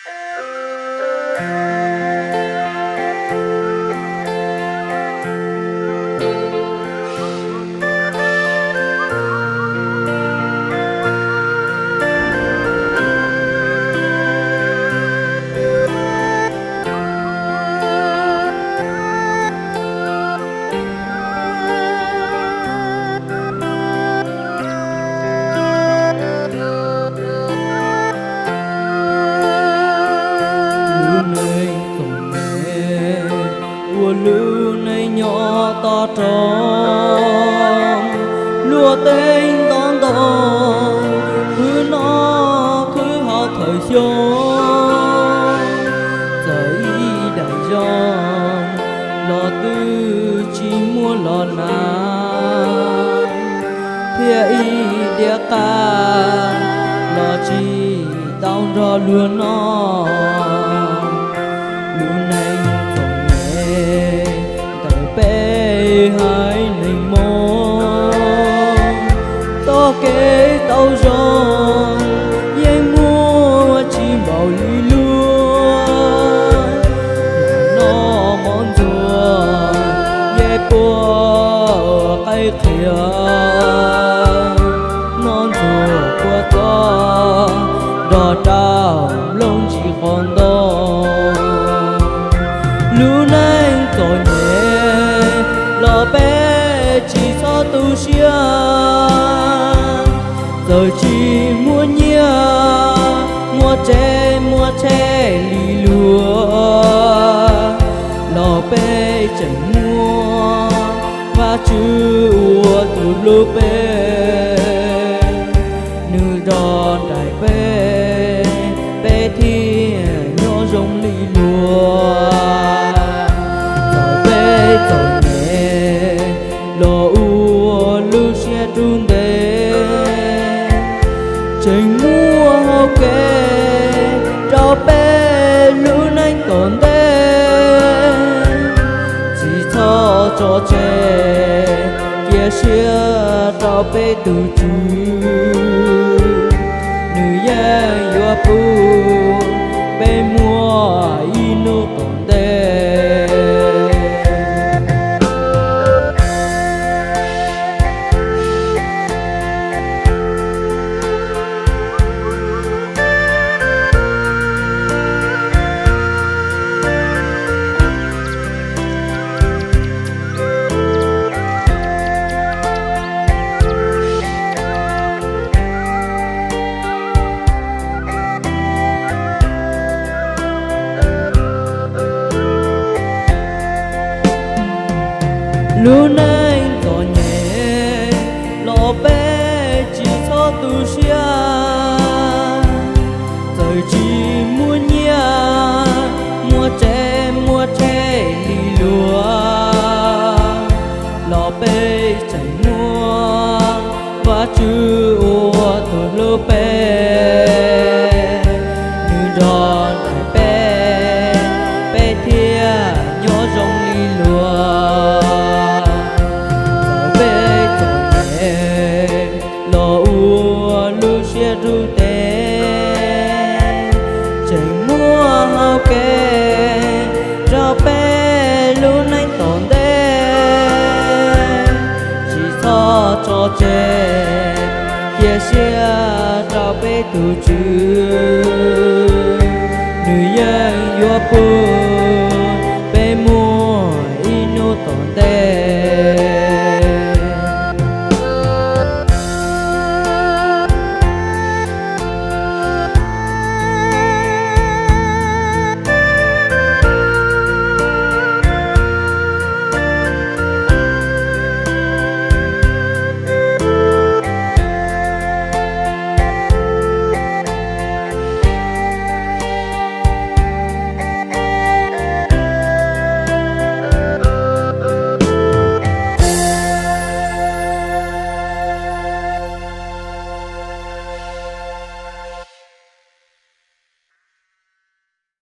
Lub neej txom nyem ua lub neej nyob toj roob, luag teeb nto ntoo, khwv noj khwv haus thawm xyoo. Txawm ib daim zoo los twb tsis muaj los hnav, thiab ib diav qab los tsis tau nrog luag noj. Lub neej txom nyem ntawm peb haiv neeg Hmoob, txoj kev tau zoo yeej muaj tsis npaum li luag. Noj mov ntxuag yeej puas qaib qhia, noj ntxuag puas txob nrog rau nplooj ntsis qos ntoo. Lub neej txom nyem los peb tsis txhob tu siab, txawm tsis muaj nyiaj muaj tsev muaj tsheb li luag, los peb tseem muaj Vajtswv ua tus hlub peb. Nws nrog nraim peb, peb thiaj nyob zoo li luag. Txawm peb txom nyem los ua lub siab rub ntev, tseem muaj hau kev rau peb lub neej tom ntej. Tsis txhob tso tseg, cia siab rau peb tus Tswv, nws yeej yuav pub peb muaj ib hnub tom ntej. Lub neej txom nyem los peb tsis txhob tu siab, txawm tsis muaj nyiaj muaj tsev muaj tsheb li luag, los peb tseem muaj Vajtswv ua tus hlub peb. Nws nrog nraim peb, peb thiaj nyob zoo li luag. Txawm peb txom nyem los ua lub siab rub ntev, tseem muaj hau kev rau peb lub neej tom ntej. Tsis txhob tso tseg, cia siab rau peb tus Tswv,